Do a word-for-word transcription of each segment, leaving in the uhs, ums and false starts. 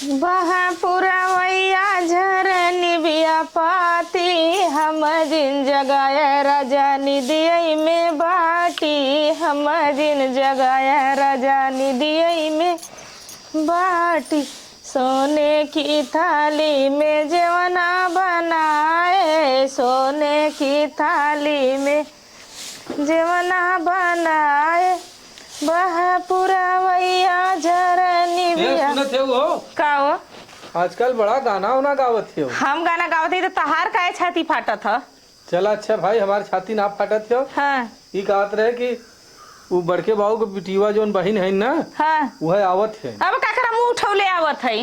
बह पुरवैया झरनी बिया पाती, हम जिन जगाए राजा निदियई में बाटी, हम जिन जगाए राजा निदियई में बाटी। सोने की थाली में जेवना बनाए, सोने की थाली में जेवना बनाए, बह पुरवैया झरनी ए, बिया। सुनत है हो? का हो? आजकल बड़ा गाना उना गावत हो। हम गाना गावत हई तो तहार काहे छाती फाटत ह? चला अच्छा भाई, हमार छाती ना फाटत हो। हाँ। ई कहत रहे कि उ बड़के बाबू के बिटिया जौन बहिन है ना, हाँ। वह आवत है। अब काकरा मुंह उठौले आवत है?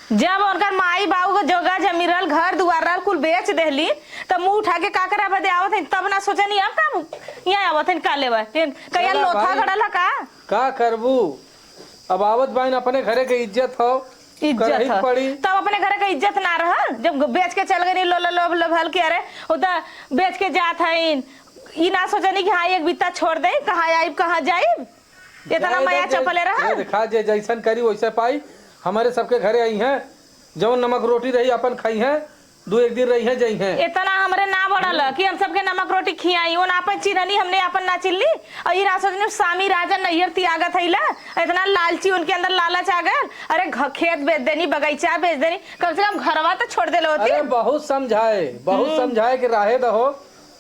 जब उनकर माई बाबू के जोगा जमीन रहल, घर दुआर रहल, कुल बेच देहली, तब मुंह उठा के काकरा बदे आवत है? तब ना सोचनी अब का यहाँ आवत है, का लेवा? कहिया चला लोथा भाई। गड़ल है का? का करबू? अब आवत बाइन, अपने घरे के इज्जत हो, इज्जत करही ह। पड़ी। तब अपने घरे के इज्जत ना रहल, जब बेच के चल गई, लो, लो, लो, लो, भल के, अरे, उ त बेच के जात हईन, ई ना सोचनी कि हाँ, एक बित्ता छोड़ दे, कहाँ आइब, कहाँ जाइब, इतना जाए मया दे, जे, चपले रहल। ये देखा, जे जैसन करी, वैसे पाई। हमारे सबके घरे आई हैं, जौन नमक रोटी रही, अपन खाई हैं, दू एक दिन रही हैं, जई हैं। इतना हमरे ना बढ़ल ह कि हम सबके नमक रोटी खियाई। उन आपन चिन्हनी, हमने आपन ना चिन्हली। और ई ना सोचनी, स्वामी राजा नैहर त्यागत हईला, इतना लालची, उनके अंदर लालच आ गल। अरे, घ-, खेत बेच देनी, बगीचा बेच देनी, कम से कम घरवा तो छोड़ देले होती। अरे, बहुत समझाए, बहुत हम्म। समझाए कि राहे दहो,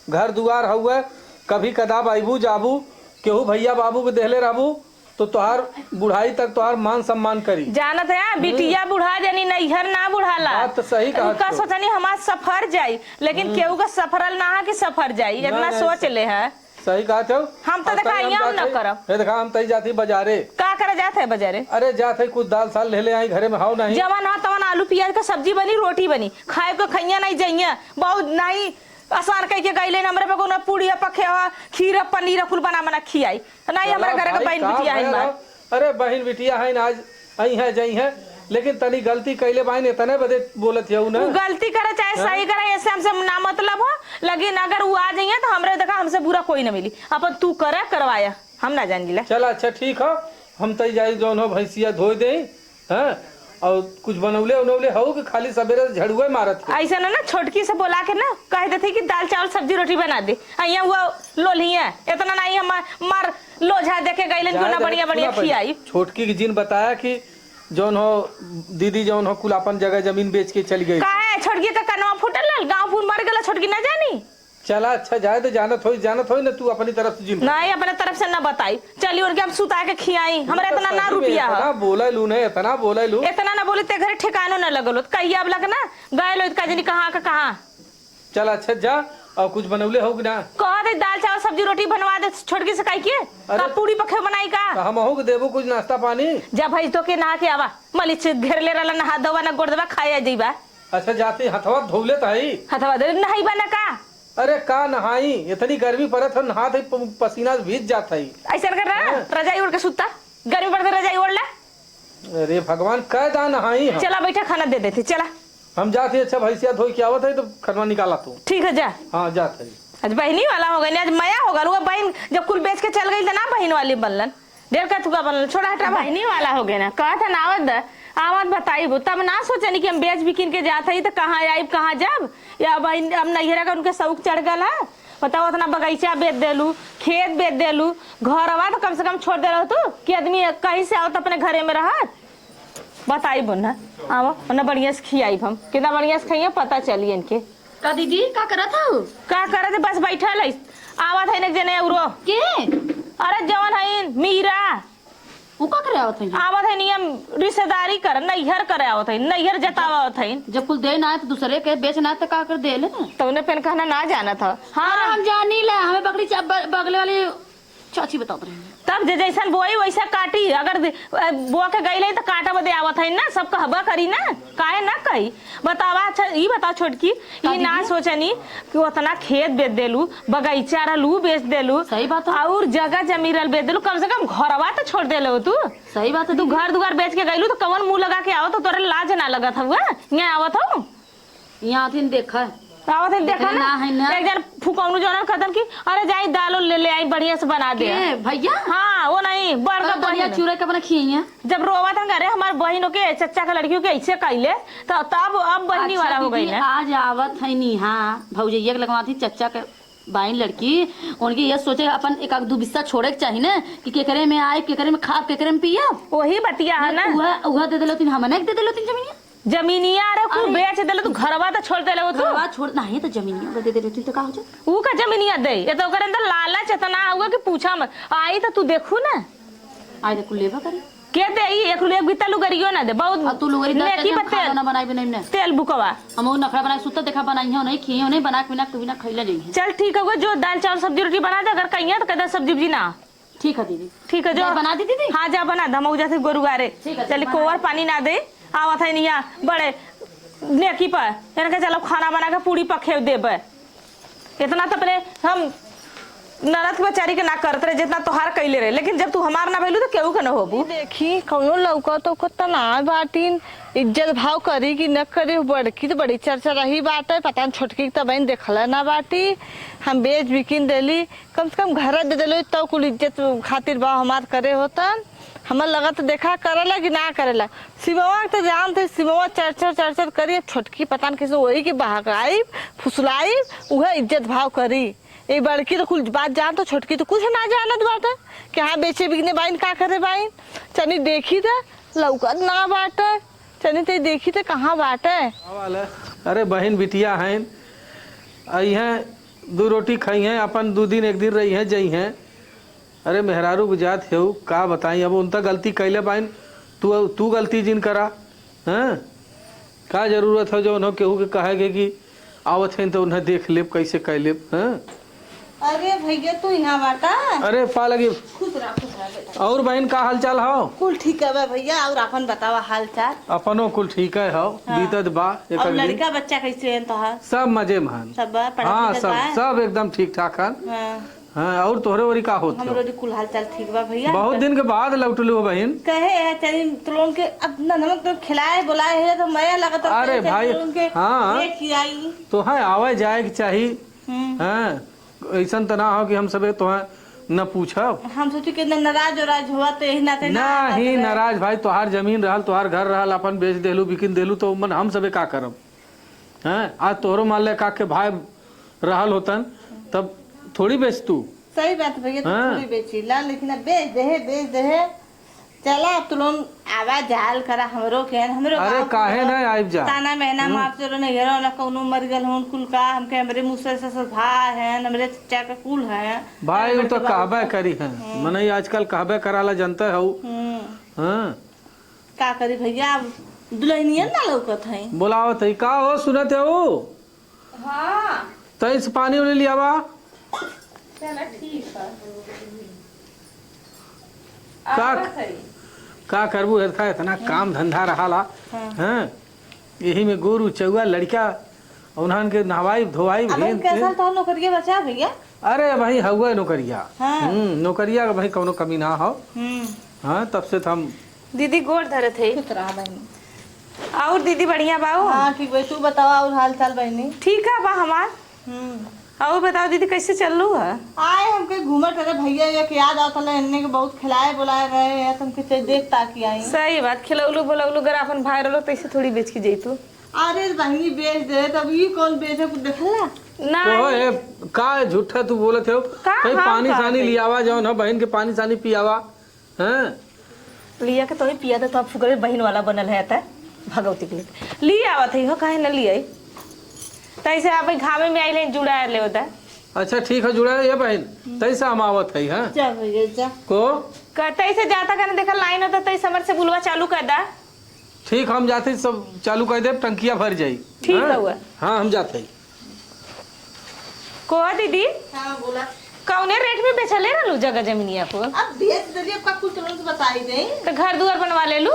घर दुआर हउए, कभी कदाब अइबू जाबू, केहू भैया बाबू के देहले रहबू, तो तोहार बुढ़ाई तक तोहार मान सम्मान करी। जानत है, हम्म। बिटिया बुढ़ा जानी, नैहर ना बुढ़ाला। बात तो सही कहत उनका हो। सोचनी हमार सफर जाई, लेकिन हम्म। केहू का सफरल ना है कि सफर जाई, ना, इतना ना, सोच ले है। सही कहत हो। हम तो और देखा, सही हम यहाँ हम ना जाते, करब। हे देखा, हम तई जाती बाजारे। का करे जात है बाजारे? अरे जात है, कुछ दाल साल ले ले आई, घरे में हाव नहीं। जवन हा तवन आलू पियाज का सब्जी बनी, रोटी बनी, खाए को खइया नहीं जइया, बहुत नहीं आसान कह के गईले, हमरे पे कोनो पूड़िया पखेवा, खीरा पनीर कुल बना बना खियाई। नहीं, चला हमरा घर के भाई, बहिन का बिटिया है भयल मार। हो? अरे बहिन बिटिया है ना, आज आई है, जाई है, लेकिन तनी गलती कैले बाइन, इतने बदे बोलत है ना। उ गलती करे चाहे हाँ? सही करे, ऐसे हमसे ना मतलब हो, लेकिन अगर उ आ जाइए तो हमरे देखा, हमसे बुरा कोई ना मिली। अपन तू करे करवाया, हम ना जान गिला। चला अच्छा ठीक हो, हम तई जाई जौन हो भैंसिया धोई दे, हाँ? और कुछ बनौले उनौले हो कि खाली सबेरे से झड़ुए मारत हो? ऐसा ना, ना, छोटकी से बोला के ना कह देते कि दाल चावल सब्जी रोटी बना दे। आ यहाँ वो लोल्हिया, इतना नहीं हम मार लोझा देखे गइलन, जाए गुना दे, बढ़िया, बढ़िया सुना पहले। खियाई। छोटकी के जिन बताया कि जौन हो दीदी जौन हो कुल अपन जगह जमीन बेच के चली गई। काहे छोटकी का कनवा फूटल रहल? गाँव फूल मर गला, छोटकी ना जानी? चला अच्छा जाए दे, जानत होई, जानत होई ना, तू अपनी तरफ से जिन। नहीं, अपने तरफ से ना बताई। चली उनके हम सुता के खियाई, हमरा इतना ना रुपया है। इतना बोले लू ने, इतना बोले लू। इतना ना बोली ते घरे ठिकानो ना लगल होत। कहिया अब लग ना गए लो, का जनी कहाँ का कहाँ। चल अच्छा जा, और कुछ बनौले हो कि ना? कह दे दाल चावल सब्जी रोटी बनवा दे छोटकी से, काई के अरे का पूड़ी पखे बनाई का? तो हम हो के देबो कुछ नाश्ता पानी। जा भाई तो के नहा के आवा, मलिच घेरले रहला, नहा दवा ना गोड़ दवा खाए जइबा। अच्छा जाती हथवा धोले त हई। हथवा धोले नहाई बा ना का? अरे का नहाई, इतनी गर्मी पड़त है, नहात है प-, पसीना से भीज जात है। ऐसे कर रहा, हाँ। रजाई ओढ़ के सुता, गर्मी पड़त है, रजाई ओढ़ ले। अरे भगवान, कै दा नहाई हम। चला बैठा, खाना दे देते, चला। हम जात ही, अच्छा भैंसिया धोई के आवत है तो खनवा निकाला तू। ठीक है, जा। हाँ, जात है। आज बहिनी वाला हो गई, आज मया हो गल। वो बहिन जब कुल बेच के चल गई तो ना बहिन वाली बनलन, ढेर का तुका बनलन, छोड़ा हटावा। बहिनी वाला हो गए ना, कहत है ना आवत द, आवत बताइबो। तब ना सोचनी कि हम बेच बिकिन के जात हई तो कहाँ आइब, कहाँ जाब। या बहिन, अब नैहरा का उनके शौक चढ़ गल है। बताओ, उतना बगीचा बेच देलू, खेत बेच देलू, घरवा तो कम से कम छोड़ दे रहतू कि आदमी कहीं से आवत अपने घरे में रहत। बताई बोल ना, आवो, उन्हें बढ़िया से खियाई हम, कितना बढ़िया से खाइए, पता चली इनके। का दीदी, का करत हऊ? का करत है? बस बैठल है, आवत है एक जने औरो। के? अरे जवन है मीरा। उ का करे आवत है? आवत है नियम रिश्तेदारी कर, नैहर करे आवत है, नैहर जतावा आवत है। जब कुल दे ना है तो दूसरे के बेच ना है तो का कर दे ले ना? तो उन्हें पेन कहना ना जाना था। हाँ। अरे हम जानी ले, हमें बगली चा-, ब-, बगले वाली चाची बतावत रही। तब जे जैसन बोई वैसा काटी, अगर दे-, अ, बो के गई ले तो काटा बदे आवत है ना, सब कहबा करी ना, काहे ना कही? बतावा, अच्छा, ई बताओ छोटकी, का ई ना दीदी? सोचनी कि उतना खेत बेच देलू, बगीचा रहल, ऊ बेच देलू, सही बात है। और जगह जमीन रहल बेच देलू, कम से कम घरवा तो छोड़ देले हो तू। सही बात है तू दीदी। घर दुआर बेच के गईलू तो कवन मुंह लगा के आवत हो, तोरे लाज ना लगत हउए, यहाँ आवत हो? यहाँ आथिन देखा, तो आवत है, देखा देखले ना? ना है ना। एक जन फुकौनू जौन कहतन कि अरे जाई दाल उल ले, ले आई, बढ़िया से बना दे। के भैया? हाँ, वो नहीं, बड़का हाँ, दलिया बहिन। चूरा के अपना खियैया। जब रोवत हन, अरे हमार बहिन के चच्चा के लड़की के ऐसे कैले, तो तब अब बहिनी अच्छा वाला हो गई दीदी, ना। आज आवत है नी, हाँ, भौजैया के लगवा थी चच्चा के बाइन लड़की, उनके ये सोचे अपन एक आध दू बिस्सा छोड़े के चाही ना, कि केकरे में आए, केकरे में खाब, केकरे में पियब। वही बतिया है ना। उहा, उहा दे देलो तीन, हमने के दे देलो तीन जमीनिया। जमीनिया रे, कुल अरे। बेच देले तू, घरवा तो छोड़ देले हो तू। घरवा छोड़, नहीं तो जमीनिया अगर दे देले तू तो का हो जाए? ऊ का जमीनिया दे? ये तो ओकर अंदर लालच इतना हुआ कि पूछा मत। आई तो तू देखू ना। आई तो कुल लेबा करी। के दे? ई एक रुपया बित्ता लुगरियो ना दे। बहुत अब तू लुगरी दे नेकी के हम पर खाना तेल, ना बनाई, बनाई ना। तेल बुकवा। हम वो नखरा बनाए, सुत्ता देखा बनाई हो नहीं, खिए हो नहीं, बना के बिना, बिना खैला जाई है। चल ठीक है, जो दाल चावल सब्जी रोटी बना दे, अगर कहिया तो कह दे सब्जी उब्जी ना। ठीक है दीदी। ठीक है, जो जा बना दी दीदी। हाँ, जा बना दे, हम जाते गोरु गारे। ठीक है, चली, बना कोवर दे। पानी ना दे, आवत है निया बड़े नेकी पर, इनके चलो खाना बना के पूड़ी पखे देबे। इतना तो अपने हम ननद के बेचारी के ना करत रहे, जितना तोहार कैले रहे, लेकिन जब तू हमार ना भइलू तो केहू के ना होबू। देखी, कौनो लौका तो कुत्ता ना बाटिन, इज्जत भाव करी कि न करी, बड़की तो बड़ी चर्चा रही बाटे, पता न छोटकी के तो बहन देखले ना बाटी, हम बेच बिकिन देली, कम से कम घर दे देलो, तो कुल इज्जत खातिर बा हमार करे होतन। हमर लगत देखा करेला कि ना करेला। सिमवा के तो जानत है, सिमवा चर चर चर चर करी। अब छोटकी पता न कैसे वही के बहकाई, फुसलाई, उहे इज्जत भाव करी। ए बड़की तो कुल बात जानत, छोटकी तो कुछ ना जानत बाटे कि हाँ बेचे बिकने बाइन, का करे बाइन। चनी देखी त लौकत ना बाटे, चनी ते देखी त कहाँ बाटे। का वाला? अरे बहिन बिटिया हैं, अइहें, दू रोटी खइहें, अपन दू दिन एक दिन रहिहें, जइहें। अरे मेहरारू बुझात हेउ, का बताई, अब उनता गलती कैले बाइन, तू, तू गलती जिन करा, हैं? का जरूरत है जो उन्हों केहू के कहे के कि आवत हैं तो उन्हें देख लेब, कैसे कह लेब, हैं? अरे भैया, तू यहाँ बाटा? अरे पा लगी। खुश रहा, खुश रहा बेटा। और बहन, का हालचाल हो? कुल ठीक है बा भैया, और अपन बतावा हालचाल? अपनो कुल ठीक है हो, हाँ। बीतत बा एक और एक दिन। लड़का बच्चा कैसे हैं तोहार? सब मजे में हन। सब बा, पढ़त हाँ, लिखत सब, बा? सब एकदम ठीक ठाक हन। हाँ। हाँ, और तोहरे ओरी का होत हमरो हो? ओरी कुल हालचाल ठीक बा भैया। बहुत दिन के बाद लौटलू हो बहिन। कहे है चली तो लोगन के अब ना नमक तो खिलाए बुलाए है तो मया लगत है, अरे चली भाई, तो लोगन के हाँ। लेके आई। तो है आवे जाए के चाही। हम्म। हाँ, ऐसन त ना हो कि हम सबे तोहे न पूछब। हम सोची कि ना नाराज उराज हुआ तो यही नाते ना ना आवत ही रहे। नाराज भाई, तोहार जमीन रहल, तोहार घर रहल, अपन बेच देलू, बिकिन देलू, तो मन हम सबे का करब? हैं? आज तोहरो मान ले का के भाई रहल होतन, तब थोड़ी बेच तू। सही बात भैया, तो हाँ। थोड़ी बेची ला, लेकिन अब बेच दे है, बेच दे है। चला, अब तू लोग आवा जाल करा हमरो के, हमरो अरे, गाँव काहे के ना आइब जा? ताना मेहना हम्म। मार चलो, नहीं घेरो ना, कौनो मर गल होन कुल का, हमके हमरे मुसर से सब भाई हैं, हमरे चच्चा के कुल हैं। भाई, अरे, उ तो बड़के बाबू कहबे का। करी हैं। हम्म। मनई आजकल कहबे कराला, जनते हऊ। हम्म। हाँ। का करी भैया, अब दुल्हनिया ना लौकत है। बोलावत है, का हो, सुनत है वो? हाँ। तई से पानी उनी लियावा। चला, ठीक है। का, आवत है। का करबू, हेरथा इतना काम धंधा रहाला, हाँ। हैं? यही में गोरू, चौआ, लड़का, उन्हन के नहवाई, धोवाई, अब भेन, कैसा भेन। तो नौकरिया बचा भैया? अरे भाई, हउए नौकरिया। हाँ। हम्म, नौकरिया का भाई कौनो कमी ना हो। हम्म। हाँ, तब से तो हम दीदी गोड़ धरत है। खुश रहा बहनी। और दीदी बढ़िया बाऊ? हाँ, ठीक बा। तू बतावा और हाल चाल बहनी? ठीक है बा हमार। हम्म। और बताओ दीदी, कैसे चललू है? आए हमके घूमत रहे भैया, एक याद आवत रहे, इन्ने के बहुत खिलाए बुलाए रहे हैं, तो हमके चाहे देख ताकि आई। सही बात, खिलौलू बोलौलू अगर अपन भाई रहलो तो ऐसे थोड़ी बेच के जैतू। अरे बहनी बेच दे, तब ई कौन बेचे कुछ देखला? ना। तो ए, का झूठा तू बोलत हो? का कहीं हम पानी कहा सानी थे? लियावा, जौन हो बहन के पानी सानी पियावा। हैं? लिया के तोही पिया दे, तो अब फुकरे बहिन वाला बनल है, त भगवती के लिए। ली आवत है हो, काहे न ली आई? तैसे आप घामे में आइले, जुड़ा ले होता। अच्छा, ठीक है, जुड़ा ये बहन, तैसे हम आवत है, हाँ? जा भैया, जा। को? क-, तैसे जाता कहने देखा लाइन होता, तैसे हमर से बुलवा चालू कर दा। ठीक, हम जाते सब चालू कर दे, टंकिया भर जाई। ठीक हाँ? है हुआ। हाँ, हम जाते हैं। को दीदी? हाँ, बोला। कौने रेट में बेचले रहलू जगह जमीनिया को? अब बेच देली, अब का कुल तुरंत बताई दे। तो घर दुआर बनवा ले लू?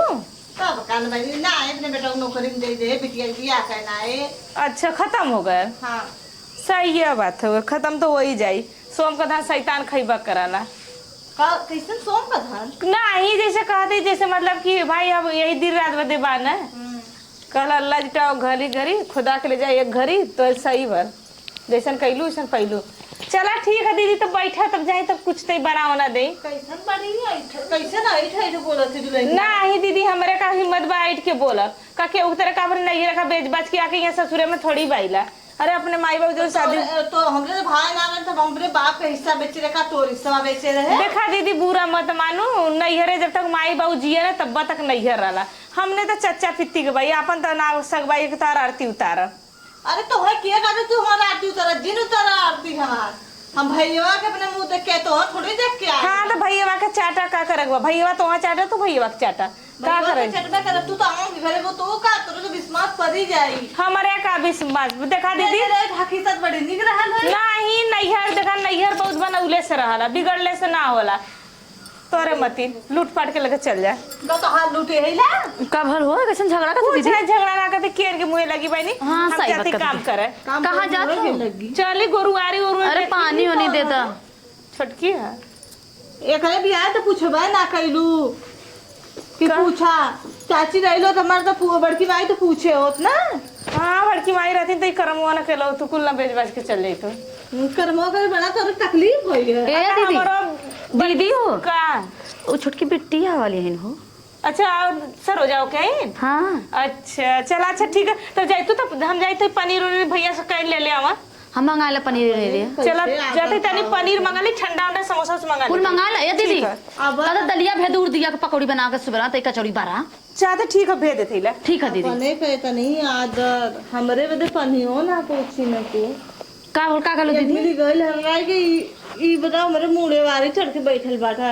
तब का न बनी, ना, अपने बेटा को नौकरी में दे दे, बिटिया के बियाह करना है। अच्छा, खत्म हो गए? हाँ। सही है बात है, खत्म तो हो ही जाई। सोम का धान शैतान खैबा कराला। का, कैसन सोम का धान? नहीं, जैसे कहते, जैसे मतलब कि भाई अब यही दिन रात बदे बा ना। हम्म। कहला, "अल्लाह जिटाओ घरी घरी, खुदा के ले जाए एक घरी", तो सही भर। जैसन कैलू, वैसन पैलू। चला, ठीक है दीदी, तब बैठा, तब जाए, तब कुछ तई बना उना दे। कैसन बड़ी ऐठ, कैसन ऐठ ऐठ बोलत है दुल्हन? नाही दीदी, हमरे का हिम्मत बा ऐठ के बोलब? का केहू के तरह का अपने नैहर का बेच बाच के आके यहाँ ससुरे में थोड़ी बाइला। अरे, अपने माई बाबू जो तो शादी तोरे, तो हमरे तो भाई ना रहे, तब हमरे बाप का हिस्सा बेचे रहे, का तोर हिस्सा बेचे रहे? देखा दीदी, बुरा मत मानू, नैहरे जब तक माई बाबू जिए ना, तब तक नैहर रहला। हमने तो चच्चा पित्ती के भाई, आपन तो ना सगबाई के तार आरती उतार। अरे, तो है के कहते तू हमार आरती उतारा, जिन उतारा आरती हमार। हम भैया के अपने मुंह देख के, तो थोड़ी देख के आए। हाँ, तो भैया के चाटा का करे बा? भैया तो वहाँ चाटा, तू भैया के चाटा। का भैया करे? के चटबे करब, तू तो आम के घरे वो तो का, तोरे तो विश्वास पड़ी जाई। हमरे का विश्वास? देखा दीदी। रे, रे, हकीकत बड़ी निक रहल है। नाही, नैहर देखा, नैहर बहुत बनौले से रहला, बिगड़ले से ना होला। तोरे मती लूट पाट के लेके चल जा। का तो हाथ लूटे है ला? का भल हो? कैसन झगड़ा करत पूछा दीदी? है, झगड़ा ना करते, केर के मुँहे लगी बहनी। हाँ, हम सही जाती बात काम करत करे। काम कहाँ करे जात हो? लगी। चली गोरुआरी ओरुआरी अरे, देखी पानी तो होनी दे दा। छोटकी है। एकरे बियाह तो पूछबे ना कैलू कि का? पूछा। चाची रहलो तो हमार तो पू-, बड़की माई तो पूछे होत ना। हाँ, बड़की माई रहती तो ई करमवा ना केलो, तू कुल ना बेच बाच के चल जाई तो। करमवा करे बड़ा तोर तकलीफ होई है। ए अरे दीदी, हमरो दीदी हो। का? वो छोटकी बिट्टी वाली है हो। अच्छा, और सरोजा हो क्या है? हाँ। अच्छा, चला, अच्छा, ठीक है। तो जाई तू, तब हम जाई तो पनीर उनीर भैया से कहीं ले ले आवा। हम मंगा ले पनीर उनीर। चला, कैसे जाते आदत तनी है? पनीर मंगा ले, ठंडा उंडा, समोसा से मंगा कुल ले। मंगा ले, ए दीदी। ठीक है। अब कहता दलिया भेद उड़ दिया के पकौड़ी बना के सुबह, तो कचौड़ी बारा। अच्छा, तो ठीक है, भेज देते ले। ठीक है दीदी। अपने पे तनी आदर, हमरे बदे पनियो ना पूछी न को। का बोल, का कहलो एक दीदी? मिली गइल हमरा के ई, ई बताओ, हमरे मुड़े वारी चढ़ के बैठल बाटा।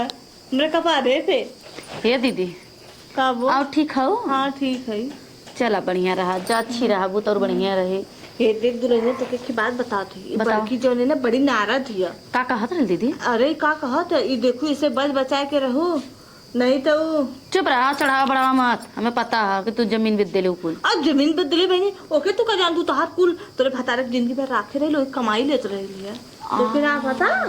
हमरे कपारे पे। हे दीदी। का बोल? आओ, ठीक हऊ? हाँ, ठीक है। चला, बढ़िया रहा, जा, अच्छी रहा, बहुत और बढ़िया रहे। हे देख दुल्हनिया, तोके एक बात बतावत हई। ई बताओ। बड़की जौन है ना, बड़ी नारद हिया। का कहत रहल दीदी? अरे, का कहत है? ई देखू, इसे बच बचाए के रहू, नहीं तो ऊ चुप रहा, चढ़ावा बढ़ावा मत, हमें पता है कि तू जमीन बेच देले ऊ कुल। अब जमीन बेच देले बहनी, ओके तू का जान, तू तोहार कुल, तोरे भतारे के जिंदगी भर राखे रहलो, कमाई लेत रहली है। तो फिर आप बता?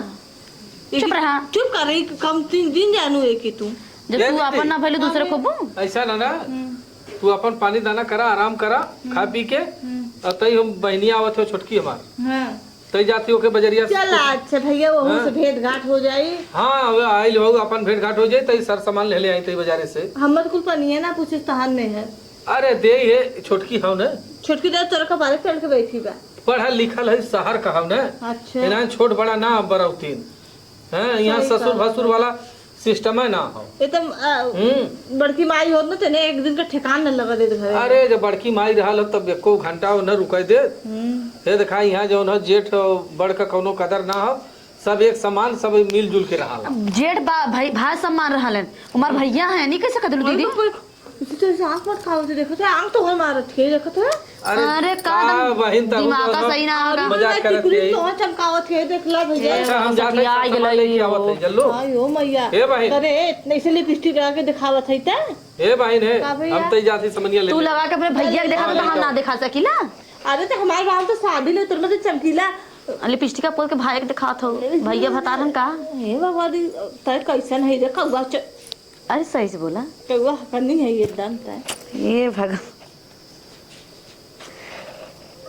चुप रहा। चुप कर रही, कम तीन दिन जानू है कि तू। जब ए तू दीदी। अपन ना भइले, दूसरे खोबू। ऐसा ना ना, हम्म। तू अपन पानी दाना करा, आराम करा, हम्म। खा पी के, हम्म। और तई हम बहनिया आवत हो छोटकी हमार। हाँ। तई जाती होके बजरिया से चला, कुछ अच्छा भैया, वहू हाँ। से भेंट घाट हो जाई। हाँ, अब आइल हो, अपन भेंट घाट हो जाई, तई सर सामान ले ले आई तई बजारे से। हम तो कुल पनिया ना पूछे, तहान में है। अरे दे, ये छोटकी हव ना। छोटकी दे, तोरा कपारे चढ़ के बैठी बा। पढ़ल लिखल है, शहर का हव ना। अच्छा। इन्हें छोट बड़ा ना बरौतीन। हैं, यहाँ सही ससुर बात। भसुर वाला system है ना हो। ये तो, आ, हम्म। बड़की माई होत ना, तेने एक दिन का ठिकान न लगा देत घरे। अरे, जब बड़की माई रहल हो, तब एको घंटा वो न रुके देत। हम्म। हे देखा, यहाँ जौन हो, जेठ और बड़ का कौनो कदर ना हो, सब एक समान, सब मिलजुल के रहल। जेठ बा-, भाई, भाई समान रहलन। हमार भैया है, नहीं कह सकत लो, दीदी। कोई इसी तरह से आँख मत खाओ, जो देखत है, आँख तो हर मारत है, देखत है। अरे, अरे, का का दम बहिन, तब दिमाग तो का सही ना होगा। मजाक अरे, करत टिकुली है। तो चमकावत है, देख ला भैया। अच्छा, हम जाते हैं, ससुरिया सब सामान गेलै लेके आवत हो। है, चल लो। आयो मैया। ए बहिन। अरे, इतने से लिपस्टिक लगा के दिखावत है, ते? ए बहिन, है, का भैया? हम तो ही जाती समनिया ले तू ले। लगा के अपने भैया के देखा, तो हम ना दिखा सकीला। अरे, तो हमारे बाल तो शादी ले, तुरंत चमकीला। लिपस्टिक का पोत के भाई के दिखात हो, भैया भतारन का? ए बाबा रे, तय कैसन है रे, कौआ च- अरे सही से बोला। कौआ हकनी है एकदम तय। ये भगवान।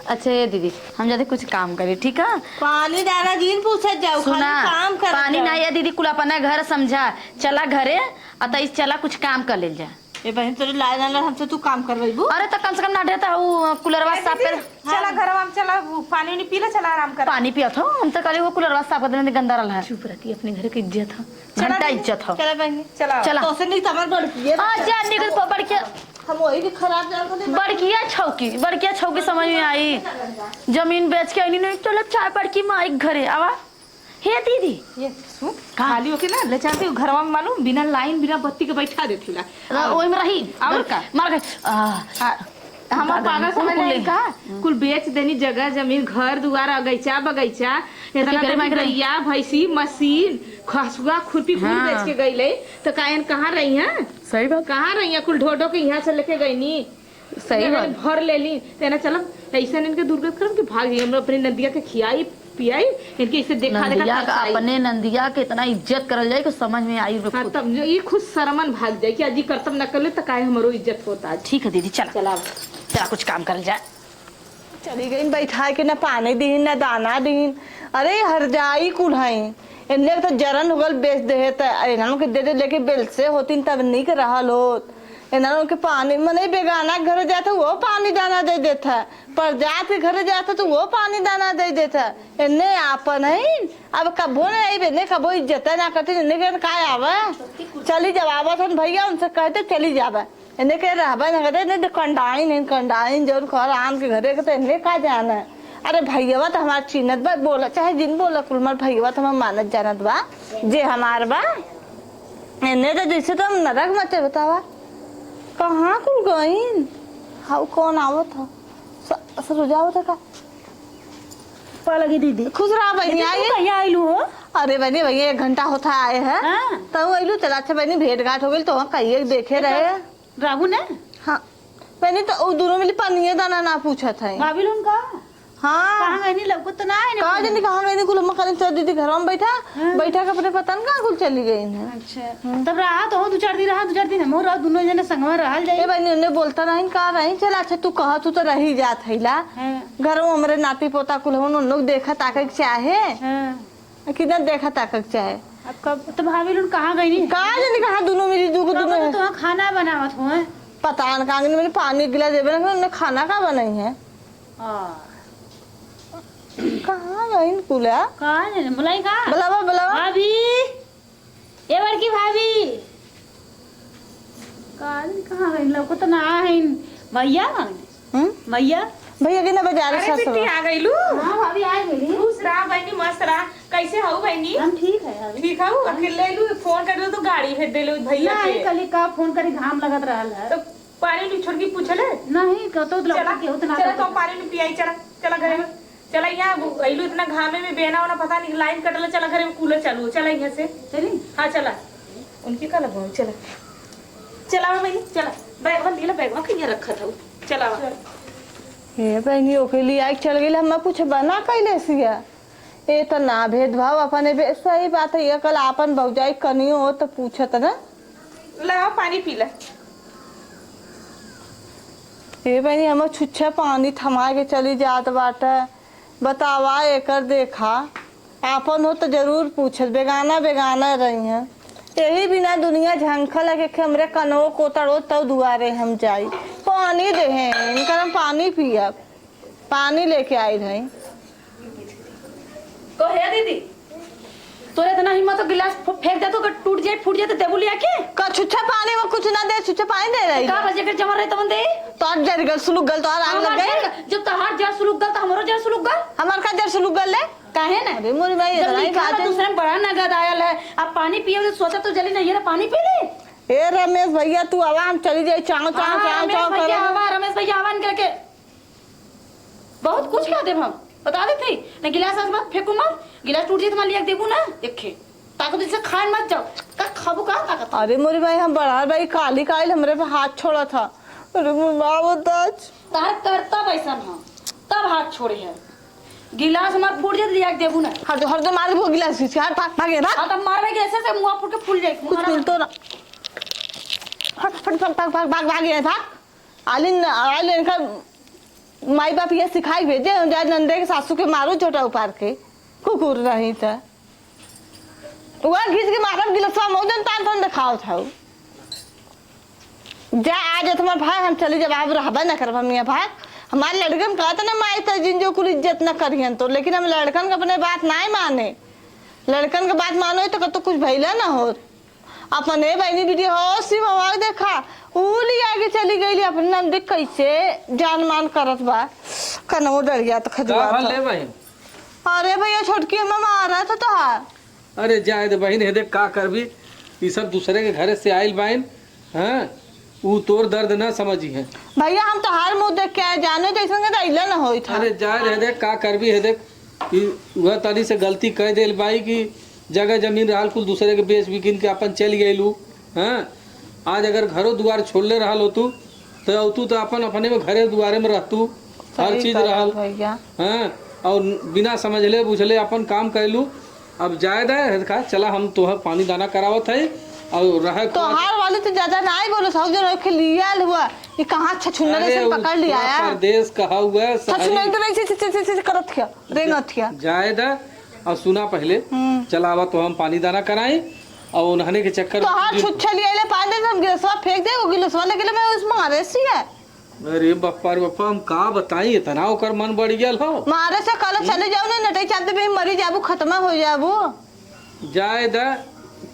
अच्छा ये दीदी, हम जाते कुछ काम करे, ठीक है? पानी डाला जिन पूछत जाओ, सुना, खाली काम करत पानी जाओ। नहीं है दीदी, कुल अपना घर समझा, चला घरे, अतई चला कुछ काम कर लेल जा। ए बहन, तोरे लाए ना लाए, हमसे तू काम करवाइबू? अरे तो कम से कम ना ढेता हूँ कुलरवा ए साफ दीदी, कर। चला घरवा में, चला वो पानी उनी पी ले, चला आराम कर। पानी पियत हो, हम तो कहली वो कुलरवा साफ कर देने गंदा रहल है। चुप रहती, अपने घर के इज्जत है। चला घंटा दीदी, इज्जत हो। चला बहनी, चला। चला। तो से नहीं तो हमार बड़की है। हाँ, जा निकल पो, बड़किया। हम वही के खराब जान को दे। बड़किया छौकी, बड़किया छौकी समझ में आई। जमीन बेच के आईनी नहीं, चलो चाय बड़की माई के घरे, आवा। हे दीदी। ये सुन, का? खाली होके ना ले चलते हो घरवा में, मालूम, बिना लाइन, बिना बत्ती के बैठा देती ला। र-, ओई में रही। और का? मार के, आ, आ, हमार दादा, पागल समझ कुल नहीं का? कुल बेच देनी, जगह जमीन, घर दुआर, अगैचा बगैचा, इतना केकरे तो मांग रही? गैया, भैंसी, मशीन, खसुआ, खुरपी, कुल हाँ। बेच के गईले, तो कायन कहाँ रही हैं? सही बात। कहाँ रही हैं? कुल ढो ढो के यहाँ से लेके गईनी। सही इन्हें बात। भर लेली, तेना चलम, ऐसा इनके दुर्गत करम कि भाग जाई। हम अपनी नंदिया के खियाई, पियाई, इनके इसे देखा, देखा नंदिया का, तरसाई। अपने नंदिया के इतना इज्जत करल जाए कि समझ में आई हाँ, खुद। तब जो ये खुद शर्मन भाग जाए कि आज ये करतब न कर ले, तो काहे हमरो इज्जत होता आज। ठीक है दीदी, चला। चला। चला कुछ काम करल जाए। चली गईन बैठाए के, ना पानी दीन, ना दाना दीन। अरे हरजाई कुल हईं, एन्ने के तो जरन हो गल, बेच देहे त एन्हन के दे दे, लेके बेलसे होतीन तब नीक रहल होत। एन्हन के पानी, मने बेगाना के घरे जात है, वो पानी दाना दे देत है, परजात के घरे जात है तो वो पानी दाना दे देत है। एन्ने आपन हईन, अब कबो ना आइबे, एन्ने कबो इज्जत ना करतीन, एन्ने के का आवे। चली जब आवत हन भैया, उनसे कहते चली जावे। एने के रहबे न करे, नहीं तो कंडाइन है, कंडाइन जौन घर आन के घरे के तो एने का जाना है। अरे भैयावा तो हमार चिन्हत बा, बोला चाहे जिन बोला, कुल हमार भैयावा तो हमार मानत जानत बा, जे हमार बा। एने तो जैसे तो हम नरक मचे बतावा, कहाँ कुल गईन? हाउ कौन आवत ह? स-, सरोजा आवत है का? पा लगी दीदी। खुश रहा बहिनी, दीदी, तू आइए। कहिया आइलू हो? अरे बहिनी, भैया एक घंटा होता आए हैं। हाँ। तब आइलू, चला अच्छा बहिनी, भेंट घाट हो गई तो हम कहिए देखे रहे। राबू ने? हाँ। बहिनी तो उ दोनों मिली पानिये दाना ना पूछत है। भाभी लोग का? हाँ। कहाँ गईनी, लौकत तो ना है ना का कुल। जानी कहाँ गईनी कुल, हम कहनी चल दीदी घर में बैठा, हाँ। बैठा के अपने पता न कहाँ कुल चली गईन है। अच्छा। हम्म। तब रहा तो दो चार दिन, रहा दो चार दिन, हम रहा, दोनों जने संगवा रहल जाई। ए बहिनी, उन्हें बोलता नहीं का रही, चल अच्छा तू कहा, तू तो रही जात है ला। हाँ। घर में हमरे नाती पोता कुल हो, उन लोग देखा ताके के चाहे। हाँ। कितना देखा ताके के चाहे। अब कब तो भाभी लोग कहाँ गईनी? का जानी कहाँ दोनों मिली, दू को कब दोनों तो है। तुहाँ खाना बनावत हो, हैं? पता न कहाँ गईनी, मैंने पानी गिला देवे ना, उन्होंने खाना का बनाई है। हाँ। कहाँ गईन कुला? कहाँ जाने, बुलाई का? बुलावा, बुलावा। भाभी, ए बड़की भाभी। काल कहाँ गईन? लौको तो ना आइन। भैया मांगने। हम्म? भैया? भैया के ना बाजार अरे सासुर। बिट्टी, आ गईलू? हाँ भाभी, आ गईली। खुश रहा बहिनी, मस्त रहा। कैसे हऊ बहिनी? हम ठीक है भाभी। ठीक हऊ? अकेले लू, फोन कर दो तो गाड़ी भेज देलू भैया ना, के। कल का फोन करी, घाम लगत रहल है। तो पानी उनी छोड़ के पूछले? नहीं, कतो तो चला, लौकी के उतना चला तो तो पानी उनी पियाई, चला, चला घरे में। चला यहाँ वो अइलू इतना घामे में, बेना ओना पता नहीं, लाइन कटले, चला घरे में, कूलर चालू हो, चला यहाँ से। चली? हाँ, चला। उनकी का लगवाऊँ, चला। चला बहिनी, चला। बैगवा ले ला, बैगवा कहीं रखा था, चला। हे बहिनी, ओके लिए आइ चल गई, हम कुछ बना कैले सिया। ए त ना भेदभाव अपने बे-, सही बात है, ये कल आपन भौजाई कनियो हो त पूछत ना। लावा पानी पी ला। ए बहिनी, हम छुच्छा पानी थमा के चली जात बाटे। बतावा एकर देखा, आपन हो त जरूर पूछत, बेगाना बेगाना रही हैं। यही बिना दुनिया झंखल है कि हमरे कनवो कोतड़ो तब दुआरे हम जाई। पानी देहे, इनकर हम पानी पियब। पानी लेके आई रही। कहे दीदी, तोरे इतना हिम्मत हो, गिलास फु-, फेंक दे तो, अगर टूट जाए, फूट जाए तो देबू लिया के? का छुच्छा पानी में कुछ ना दे, छुच्छा पानी दे रही का है। बजे के जमा रहे तवन दे? तो आज जर गल, सुलुक गल, तो आज आग लग हमार गई। जर, जब तहार जर सुलुक गल, तो हमरो जर सुलुक गल। हमार का जर सुलुक गल ले? काहे ना? अरे मोरी माई, जब इतना ही लिखा है, खातिर। दूसरे में बड़ा नगद आयल है, अब पानी पिए तो सोचा तो जली नहीं, ये रहा, पानी पी ले। ए रमेश भैया, तू आवा, हम चली जाई, चाव, चाव, हाँ, चाव, रमेश चाव भैया करे। आवा, रमेश भैया आवा, इनके के बहुत कुछ कह देब हम, बता देती। न गिलास आज मत फेंकू मत, गिलास टूट जाई तो मान लिया देबू ना, देखे। ताकत इसे खाए मत जाओ, का खाबू का ताकत? अरे मोरी माई, हम बड़ा भाई काली काइल हमरे पे हाथ छोड़ा था। अरे मोर माँ बताज। तार करता वैसन हम, तब हाथ छोड़े है। गिलास हमार फूट जात, लिया के देबू ना। हर दो, हर दो मार देबू गिलास से, हट, भाग, भाग, भाग। हाँ, तब मारबे कि ऐसे से मुँह फूट के फूल जाए। कुछ मिलतो ना। हट, हट, भाग, भाग, भाग, भाग, भाग, ये भाग। आलिन, आलिन का माई बाप ये सिखाई भेजे, जा नंदे के सासू के मारो झोटा उपार के, कुकुर रही त। वह घिस के मारब गिलसवा मौजन तान तान देखावत हऊ। जा आज तुम्हार भाई हम चली जब आप रहबे ना करब हम यहाँ भाग। हमारे लड़कन कहत ना माई त जिन जो कुल इज्जत ना करिहन तो, लेकिन हम लड़कन के अपने बात नाई माने। लड़कन के बात मानो तो कतो कुछ भइला ना होत। अपने बहिनी बिटिया हो, शिववा देखा, ऊ लिया के चली गईली अपने नंदी, कैसे जान मान करत बा, कनवो डरिया त का खजुआ भल था। ले बहिन? अरे भैया, छोटकी अम्मा मारा था तोहार। अरे जाए दे बहिन, हे देख का करबी, ई सब दूसरे के घरे से आइल बाइन, हाँ, ऊ तोर दर्द ना समझी है। भैया, हम तोहार मुँह देख के आए, जानो जैसन के दैला न होई था। अरे जाए दे, हे देख का करबी, हे देख, ई उहे तनी से गलती कह देल बाई कि जगह जमीन रहल कुल दूसरे के बेच बिकिन के अपन चल गइलू। हाँ, आज अगर घरो दुआर छोड़ले रहल होतू, तो तू तो अपन अपने में घरे दुआरे में रहतू, हर सही चीज कहत रहल। भैया। हाँ, और बिना समझले बुझले अपन काम कैलू। अब जाए दे, का चला हम तोहर पानी दाना करावत है, और रहे तो पाँच हार वाली तो ज्यादा ना आई बोलो, सब जन रखे लिया हुआ। ये कहाँ छछुन्नर अरे, ऐसे पकड़ लिया उतना है? परदेश कहा हुआ है, शहरी। छछुन्नर तो ऐसे, ऐसे, ऐसे, ऐसे करत किया, रेंगत किया। जाए दा, और सुना पहले, हम्म। चला आवा तो हम पानी दाना कराई, और उन्हने के चक्कर तो में हार दिन छुच्छा लिया ले पानी दे, हम गिलसवा फेंक दे, वो गिलसवा लेके ले मैं उस मारे सी है। अरे बप्पा रे बप्पा, हम का बताई, इतना ओकर मन बढ़ गया हो। मारे से कल हम्म। चले जाओ ना, नटई चाहते भी मरी जाबू, खत्मा हो जाबू। जाए दा,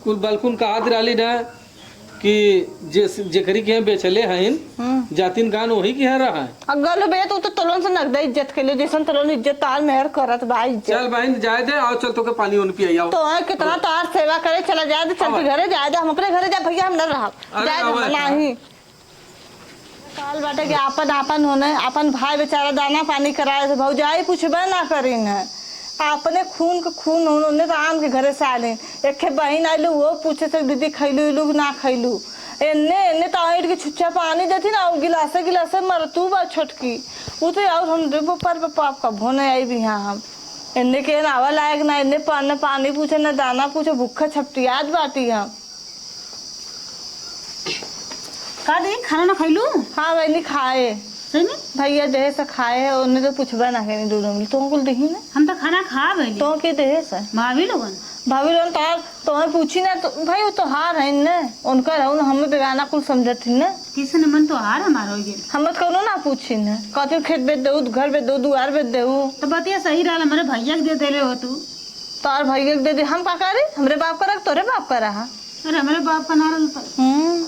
कुल बलकुन कहत रहली ना कि जे, जेकरी के यहाँ बेचले हईन, हम्म। जातिन गान वही के यहाँ रहा है। अगर लो भैया, तू तो तोलन से नगदा इज्जत के ले, जैसन तोलन इज्जत तार मेहर करत बा इज्जत। चल बहिन, जाए दे, आओ चल तोके पानी ओन पियाई, आओ। तो है कितना तार सेवा करे, चला जाए दे, चल आवा। के घरे जाए दे, हम अपने घरे जा भैया, हम न रहब। अरे जाए दे, आवा। नहीं। काल बाटे के आपन, आपन होने, आपन भाई बेचारा दाना पानी कराए से भौजाई पूछबे ना करिन है। अपने खून के खून होने, ओने तो आन के घरे से आलिन। एक ठे बहिन आइल, वो पूछे से, "दीदी खैलू इलू कि ना खैलू?" एन्ने, एन्ने तो ऐंठ के छुच्छा पानी देती ना, वो गिलासे, गिलासे मरतू बा छोटकी। वो तो और हम देबो पर, पर पाप का भोने आई भी हाँ हम। एन्ने के ना आवा लायक ना, एन्ने पा-, ना पानी पूछे, ना दाना पूछे, भूखा छपटियात बाटी हम। का दे, खाना ना खैलू? हाँ, बहिनी, खाए। सही में? भैया देहे से खाए है, उन्हें तो पूछबे ना करी दोनों मिल। तुम कुल दही ना? हम तो खाना खा गइली। तो के देहे से? भाभी लोगन। भाभी लोगन तो, तुम्हें पूछी ना, तो भाई, वो तोहार है न, उनका रहू ना, हमें बेगाना कुल समझत ही ना। किसन मन तोहार हमार हो गए। हम तो कोनो ना पूछी ना, कहते खेत बेच देहू, घर बेच देहू, दुआर बेच देहू। तो बतिया सही रहल, हमारे भैया के दे देले हो तू। तोर भैया के दे दे, हम का करी? हमरे बाप का रख, तोरे बाप का रहा। अरे, हमरे बाप का ना रहल तो। हम्म।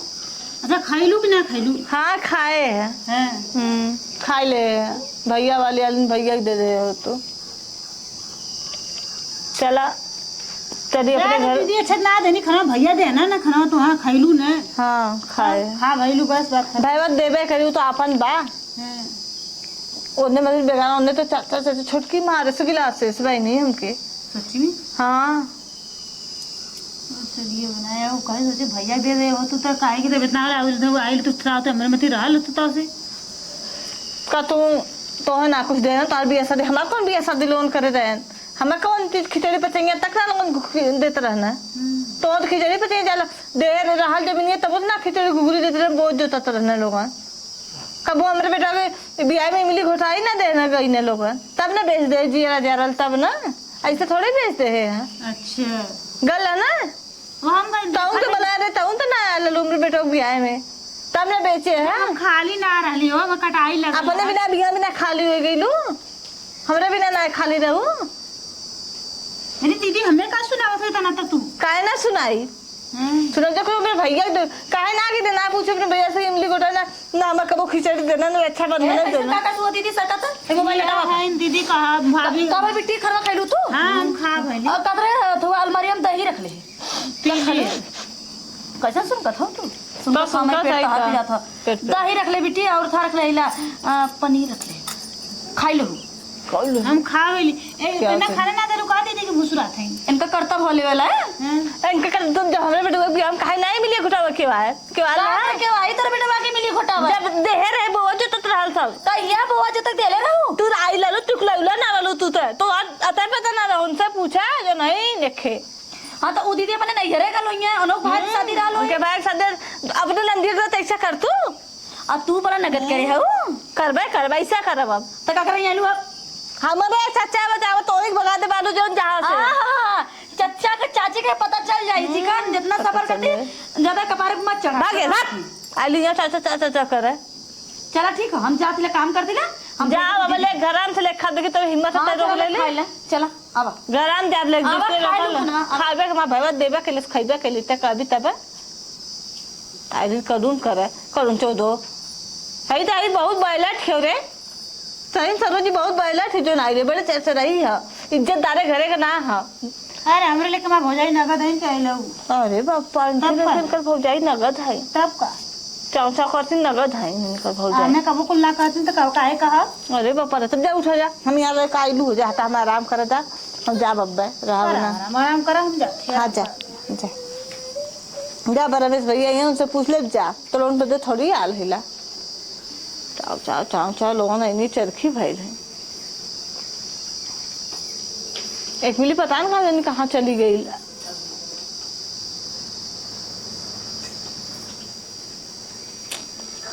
अच्छा, खैलू कि ना खैलू? हाँ, खाए है। हैं। हम्म, खाए ले। भैया वाली आलिन भैया के दे दे हो तू। चला, चली अपने अरे, घर। दीदी, अच्छा ना देनी खाना, भैया दे ना, ना खाना तो हाँ खैलू ना। हाँ, खाए। हाँ, खा भैलू, बस बात खत्म। भाई बात देबे करी, उ तो आपन बा। हैं। ओने मतलब बेगाना, ओने तो चाचा, चाचा छोटकी मारे से गिलास से, से भाई नहीं हमके। सच्ची में? हाँ। चलिए बनाया, वो कहे सोचे भैया दे दे हो, तू तो काहे की तबीयत ना रहा, उस दिन आइल तू था, तो हमरे मती रहल तू तो से। का तू, तोहे ना कुछ देना, तार बिया शादी, हमार कौन बिया शादी लोन करे रहे? हमें कौन चीज खिचड़ी पचैया तक ना लोगन को खि-, देत रहना। हम्म। तो खिचड़ी पचैया जाला, देर रहल जमीनिया तब ना खिचड़ी घुघरी देत रहे, बोझ जोतत रहना लोगन। कबो हमरे बेटा के बियाह में इमली घोटाई ना देना गई ने लोगन, तब ना बेच दे जियरा जरल तब ना, ऐसे थोड़े बेच दे है। अच्छा। गल है ना? वो हम गए तउन तो देखा बना दे, तउन तो ना आयल लोग हमरे बेटा के बियाह में, तब ना बेचे है। हम खाली ना रहली हो, हम कटाई लग अपने बिना बिया बिना खाली हो गई लू। हमरे बिना ना खाली रहू। अरे दीदी, हमें का सुनावत है तना तक तू? काहे ना सुनाई? हम्म। सुनो, जो कोई मेरे भैया के दे-, काहे ना आके देना, पूछो अपने भैया से, इमली गोटा ना, ना हमें कबो खिचड़ी देना, ना रक्षाबंधन ए, ऐसे देना। का कर तू दीदी सटा था? ए, मोबाइल हटावा। हाँ, इन दीदी कहा, भाभी। का भाई बिट्टी खरवा खैलू तू? हाँ, हम खा भइली। और कब रे, तू अलमारी में दही रख ले। पी ले। कैसन सुनकत हो तू? सुनकत तो हो, हमारे सुनकत पेट है तहा का? पी जात हो। पेट पे। दही रख ले बिट्टी और था रख ले इला, आ, पनीर रख ले। खाई लो। खाई लो। हम खा गइली। ए, क्या इतना से? खाना ना दे रुका दीदी के भुसुरात है। इनका करतब होले वाला है। हाँ। इनका कर, तुम जब हमरे बेटे को भी हम काहे नहीं मिली घुटावा के वाए? के वाला काहे है? के वाई तोर बेटवा के मिली घोटावा? जब देहे रहे बोआ जो तत रहल सब। कहिया बोआ जो तक देले रहू? तू आई लालू, चुकलौला ना रहलू तू ते। तो आ-, अतः पता ना रहो, उनसे पूछा जो नहीं देखे। हाँ, तो उ दीदी अपने नैहरे का लोइया, अनोख भाई के हम्म, शादी रहल होई। उनके भाई के शादी, अपने नंदी के तो ऐसा कर तू। आ तू बड़ा नगद करे हऊ। करबे, करबे, ऐसा करब अब। तो का करे आलू अब? हमारे चच्चा बचाओ, तो एक भगा दे बालू जौन जहाँ से। हाँ, हाँ, हाँ। चच्चा के चाची के पता चल जाई, हम्म, चिकन जितना पता सफर चल करती, जाए। ज्यादा कपार पे मत चढ़ा। भागे, भाग। आलू यहाँ चाचा, चाचा, चाचा करे। चला ठीक है, हम जात ले काम कर दिला, हम जा, जात बाबा, दिला। ले, घर आराम से ले, खा, देखी, तो हिम्मत हाँ, है, तो चला, ले ले। खा ले, चला। आवा। गरम जाब ले, आवा, दूसरे खा लोग लू ना, आवा। खाबे के माँ भैया देबे के लिए, खैबे के लिए, ते कभी तबे। तारी करून करे, करून चौदो। हई तारी बहुत बैला ठेव रे। सही सरोजी बहुत बैला ठे जो नाई रे, बड़े चरचराई है। इज्जतदारे घरे का ना है। अरे, हमरे लेके माँ भौजाई नगद है, क्या लो? अरे बाप, पान तब का? इनकर भौजाई नगद है। तब का? चाचा करती नगद है इनकर भौजाई। हमें कबो कुल ना कहती तो कब काहे कहा? अरे बाप रे, तब जा उठो जा, हम यहाँ रह के आइलू हो जा, हटा हम आराम कर जा। हम जा बब्बे, रहा आराम, ना। आराम, आराम करा, हम जाते हैं। हाँ, जा, जा। जा बा रमेश भैया, यहाँ उनसे पूछ ले, जा। तो लोन पे दे थोड़ी आल हिला। चाव, चाव, चाव, चाव, लोगन इन्हीं चरखी भइल है। एक मिली पता न कहाँ जानी कहाँ चली गई।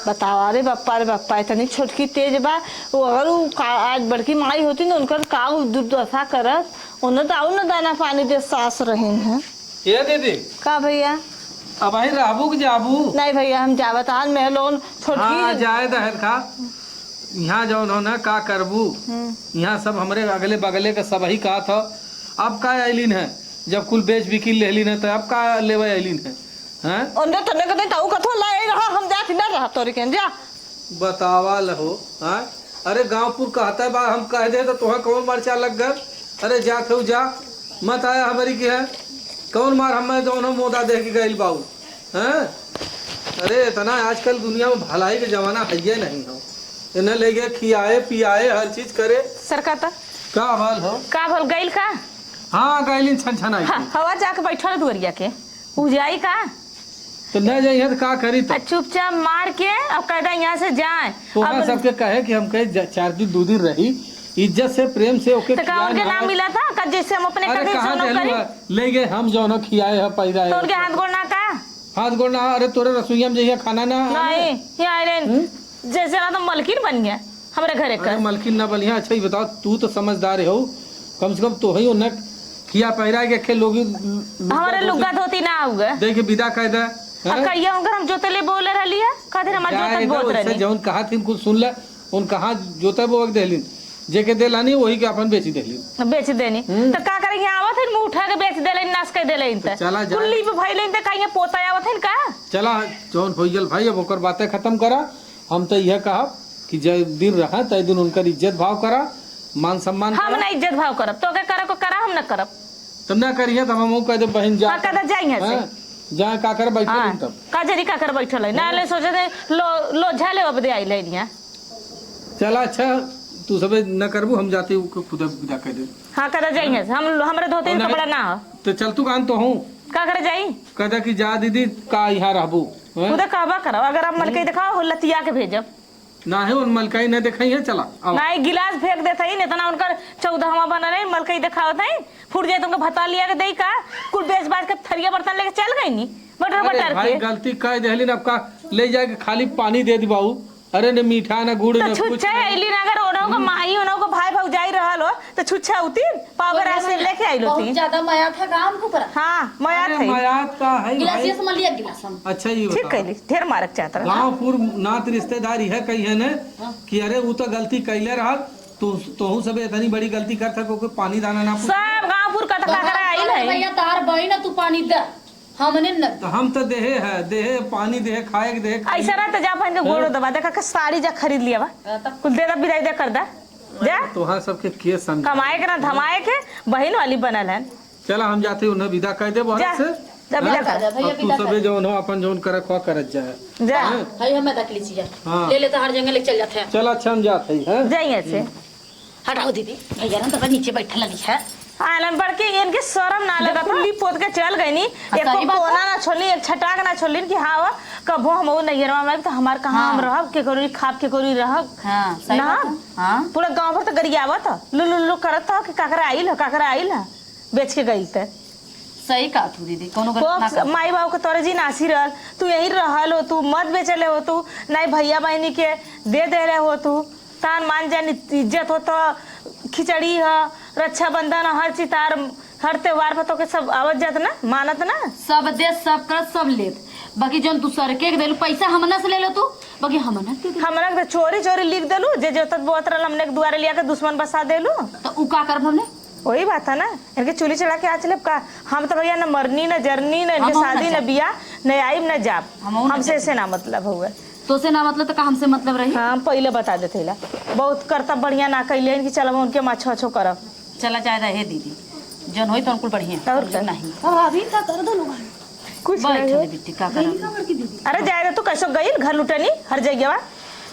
बतावा रे बप्पा, रे बप्पा, इतनी छोटकी तेज बा। वो अगर वो का, आज बड़की माई होती ना, उनकर का वो दुर्दशा करत, उन्हें तो और ना दाना पानी दे सास रहीन है। ए दीदी। का भैया? अबहीं रहबू कि जाबू? नहीं भैया, हम जावत आज मैं लोगन छोटकी हाँ, जाए दहेर खा। यहाँ जौन हो ना, का करबू? हम्म। यहाँ सब हमरे अगले बगले के सबही कहत ह, अब का अइलिन है? जब कुल बेच बिकिन लेहलिन है, त अब का लेवे अइलिन है? हैं? ओन्ने तन्ने के देता, ऊ कथो ला रहा, हम जात ही ना रहा तोरी के, जा। बतावा लहो, हैं? अरे गाँवपुर कहता है बा, हम कह दे तो तोहे कौन मरचा लग गल? अरे जात हो जा, मत आया हमरी के है, कौन मार हमें दोनों मोदा देख के गइल बाऊ, हैं? अरे इतना आजकल दुनिया में भलाई के जमाना है ये नहीं हो, इन्हें ले गए खियाए पियाए हर चीज करे। सरका त का भल हो? का भल गइल का? हाँ, गइलिन छन छन आई हाँ, थी। हवा जाके बैठल दुआरिया के। उ जाई का? तो न जाइए तो का करी तो? आ चुपचाप मार के और कह दे यहाँ से जाए। तोहरा अब सबके कहे कि हम कहे ज-, चार दिन, दो दिन रही, इज्जत से, प्रेम से ओके तो का खियाए उनके नाम नहाए। मिला था? का जैसे हम अपने अरे कदे कहाँ जौनो देलू करी? है? ले गए हम जौनो खियाए है, पैदा तो है। उनके हाथ गोड़ ना का? हाथ गोड़ ना, अरे तोरे रसोईया में जइया खाना ना आवे। नहीं, यहाँ आए रहे। हम्म? जैसे ना तो मलकिन बन गया हमरे घरे अरे का। मलकिन ना बनिया। अच्छा, ये बताओ, तू तो समझदार हो, कम से कम तो ही ना खिया पहिरा के खे लोग हमारे लुग्गा धोती ना आउगा। देख के विदा कह दे, अब हैं? कहिया उनकर हम जोतले बोले रहली है, कहते हमारे जाए जोतत दे, बोत वैसे रहली। जौन कहा थी कुछ सुन ले, उन कहा जोते बोवक देहलिन, जेके देलानी वही के अपन बेची देहलिन। बेच देनी। हम्म। तो का करेंगे, आवत है मुंह उठा के बेच देले, नाश कर देले इन तो ते। चला जा। कुल्ली पे भइले इन ते कहिए पोता आवत है का? चला, जौन हो गल भाई, अब ओकर बातें खत्म करा। हम तो यह कहब कि जय दिन रहा, तय दिन उनकर इज्जत भाव करा, मान सम्मान हम करा। ना इज्जत भाव करब, तो के करे को करा, हम ना करब। तब ना करिए, तब हम कह दे बहन जा। हाँ, कह दे जाइए से। हाँ, जा का कर बैठल हाँ, हन तब। का जरी का कर बैठल है। ना ले सोचे थे, लो, लो झा ले अब दे आई ले लिया। चला अच्छा, तू सबे न करबू, हम जाते हूँ खुद विदा कर दे। हाँ, कह दे जाइए से। हम, हमरे धोती और के नहीं, कपड़ा ना हो। तो चल तू कान तो हूँ। का करे जाई? कह दे कि जा दीदी, का यहाँ रहबू, हैं? खुदे कहबा करब, अगर आप मलकई हम्म। दिखाओ, हो लतिया के भेजब। ना है, उन मलकाई न देखाई है, चला, आओ। ना, एक गिलास फेंक देत हईन, इतना उनकर चौदहवाँ बनल है, मलकाई देखावत हईन, फूट जाए तो उनका भता लिया के देई का? कुल बेच बाच के थरिया बर्तन लेके चल गई नी, बटर अरे बटर भाई, के। गलती कह देहलिन, अब का ले जाके खाली पानी दे दी बाऊ। अरे न मीठा, न गुड़, तो न कुछ छुच्छा नहीं। अइली ना, अगर ओनहु का हम्म। माई, ओनहु का भाई भौजाई रहल हो, तो छुच्छा उतीन, पाव ओनहु गरास से में लेके आइल बहुत होती। ज्यादा मया था काम के ऊपर। हाँ, मया अरे था ही। मया का है गिलास भाई? ये समझ लिया, गिलास हम। अच्छा, ये ठीक बताओ। कैली, ढेर मारक चाहत रहा। गाँवपुर नात रिश्तेदार यह कही है ने हाँ। कि अरे, ऊ तो गलती कैले रहल, तो तोहू सबे इतनी बड़ी गलती करत है, कोई पानी दाना ना पूछ। सब गाँवपुर का तो बहुत काकरा आइल गलत है। भैया, तार बहिन है, तू पानी दे, हमने न तो हम तो देहे है, देहे पानी, देहे खाए के, देहे खाए। ऐसा रहता जा पहन के गोड़ हाँ। दबा, देखा के साड़ी जा खरीद लिया बा। हाँ, तब कुल दे दा, विदाई दे कर दा। जा। तोहार सबके के समझा? कमाए के ना धमाए के, बहिन वाली बनल है। चला, हम जाते उन्हें विदा कर दे बहर जा। से। जा, विदा हाँ? कर। जा, भैया, अब तू विदा सबे कर। जौन हो, अपन जौन करे, खोआ करत जाए। जा। हैं? भाई, हमें तक लीजिए। हाँ। ले लेता, हर जंगल लेके चल जाते हैं। चल, अच्छा, हम जाते हैं, हैं? जाइए से। हम्म। हटाओ दीदी, भैया ना तो नीचे बैठल रही है। आलन बढ़ के इनके शर्म ना लगा, कुल्ली पोत के चल गई नी। हाँ, एको सही बात कोना है। ना छोड़ली, एक छटाक ना छोड़ली कि हाँ, कबो हम वो नैहरवा में तो हमार कहाँ हम हाँ। रहब, के करी खाब, के करी रहब। हाँ, सही ना। बात है। हाँ। पूरा गाँव भर तो गरियावत ह, लु, लु, लु करत ह कि काकरा आइल ह, काकरा आइल ह, बेच के गइल ते। सही कहा तू दीदी, कोनो गलत ना कोख कहा। माई बाबू के तोरे जी नासी रहल, तू यहीं रहल हो, तू मत बेचले हो, तू नहीं भैया बहनी के दे देले हो, तू तान मान जान इज्जत हो तो खिचड़ी ह, रक्षाबंधन ह, हर चितार, हर त्योहार पर तोके सब आवत जात ना, मानत ना। सब देत, सब करत, सब लेत, बाकी जौन तू सरके के देलू पैसा हमना से ले लो तू, बाकी हमना के दे दे। हमरा के तो चोरी चोरी लिख देलू, जे जोतत बोअत रहल हमने के दुआरे लिया के दुश्मन बसा देलू। तो उ का करब हमने? वही बात है ना, इनके चूल्ही चढ़ा के आँच लेब का? हम तो भैया न मरनी, न जरनी, न इनके हमहू ना शादी, न जाब। बियाह, न आइब, न जाब। हमहू ना हमसे जाब। ऐसे ना मतलब हुए। तो से ना मतलब तो का हमसे मतलब रही? हाँ, हम पहिले बता देते ला। बहुत करता बढ़िया ना कैले इनकी चलबा उनके माछो अच्छो करब। चला जाए दे हे दीदी, जौन होई तो कुल बढ़िया। और का? नहीं। अब अभी का कर दो लोग। कुछ बैठ नहीं रे हो। बिट्टी, का करब? अरे जाए दे तू, कैसो गइल घर लुटनी हर जगह।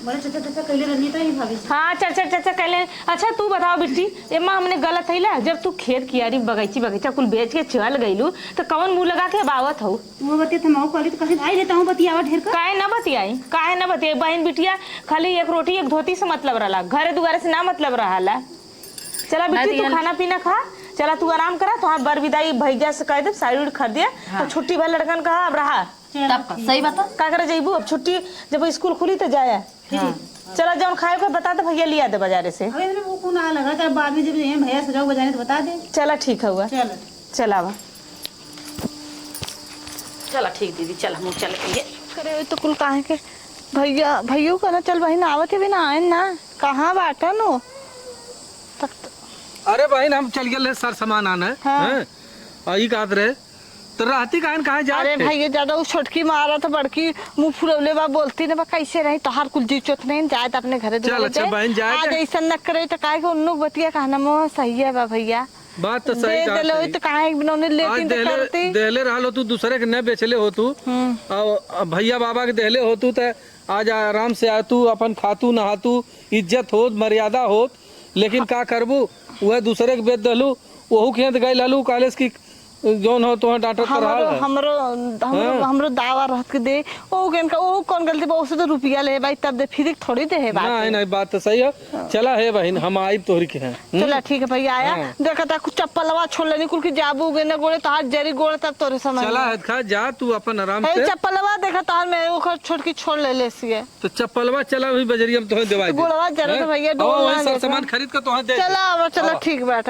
बड़े चर्चा चर्चा कैले रहनी तो ही भाभी जी। हाँ, चर्चा चर्चा कैले। अच्छा, तू बताओ बिट्टी, एमा हमने गलत है ला? जब तू खेत कियारी, बगैची, बगीचा कुल बेच के चल गइलू, तो कौन मुंह लगा के अब आवत हऊ? वो बतिया तो हम कहली तो कहीं आई लेता हूँ बतियावा ढेर का। काहे ना बतियाई, काहे ना बतियाई? बहन बिटिया खाली एक रोटी, एक धोती से मतलब रहला, घरे दुआरे से ना मतलब रहला। चला मैं बिट्टी, तो तू ये खाना पीना खा, चला तू आराम करा, तोहार बर विदाई भैया से कह दे, साड़ी उड़ी खरीदिया, हाँ। तो छुट्टी भर लड़कन कहा, अब रहा। तब का, सही बता। का करे जइबू, अब छुट्टी, जब स्कूल खुली त जाया। हाँ। चला, जौन खाए के बता दे, भैया लिया दे बाजारे से। अरे, अरे, वो कौन आ लगा था, बाद में जब ये भैया से जाओ बजाने तो बता दे। चला, ठीक है हुआ। चल। चला बा। चला, ठीक दीदी, चल, हम चल के। करे हुए तो कुल काहे के भैया, भैया का ना, चल बहिन, आवत है भी ना, आए ना, कहाँ बाटा नो? तक तो अरे बहिन, हम चल गेल रहे सर सामान आने, हाँ। हैं? आ, ई कहत रहे, तो रहती काहे न, कहाँ जात अरे थे? भाई, ये ज्यादा उ छोटकी मारत, बड़की मुंह फुलौले बा, बोलती न बा, कैसे रही तोहार कुल जीव चोत नहीं, जाए त अपने घरे चल, दुआरे अच्छा दे। बहिन, जाए आज दे। ऐसन न करे त काहे के उन्नुक बतिया कहना मोह सही है बा भैया। बात तो सही दे कहा देले होई सही। त काहे के बिना उन्हें आज लेकिन तो देहले, करती। देहले रहलो तू, दूसरे के न बेचले हो तू। हम्म। और अब भैया बाबा के देहले हो तू, त आज आराम से आ तू, अपन खातू नहातू, इज्जत होत, मर्यादा होत, लेकिन का करबू, वह दूसरे के बेच देलू, वहू खेत गइल हलू, कहलेस कि जौन हो तोहर डांटत तो रहल हमरो, है। हमरो, हमरो, हाँ। हमरो दावा रहत के दे, ओ केन का, ओ कौन गलती बा, ओसे तो रुपया ले भाई, तब दे, फिर थोड़ी दे है बात नहीं, है। नहीं, बात तो सही है। हाँ। चला हे बहिन, हम आइब तोहरी के हैं। हम्म? चला ठीक है भैया, आया। हाँ। देखा था कुछ चप्पलवा छोड़ लेनी, कुल की जाबू गे न गोड़े, तोहार जरी गोड़े तब तोरे समझ चला में। है खा, जा तू अपन आराम ए, से। चप्पलवा देखा तोहार में ओकर छोटकी छोड़ ले लेसी है। तो चप्पलवा चला वही बजरिया में तोहर देवाई दे। गोड़वा जरा हैं? तो भैया और डोल वही ना सब देखा। सामान खरीद के तोहर दे दे। चला, अब चला, आवा। ठीक बात।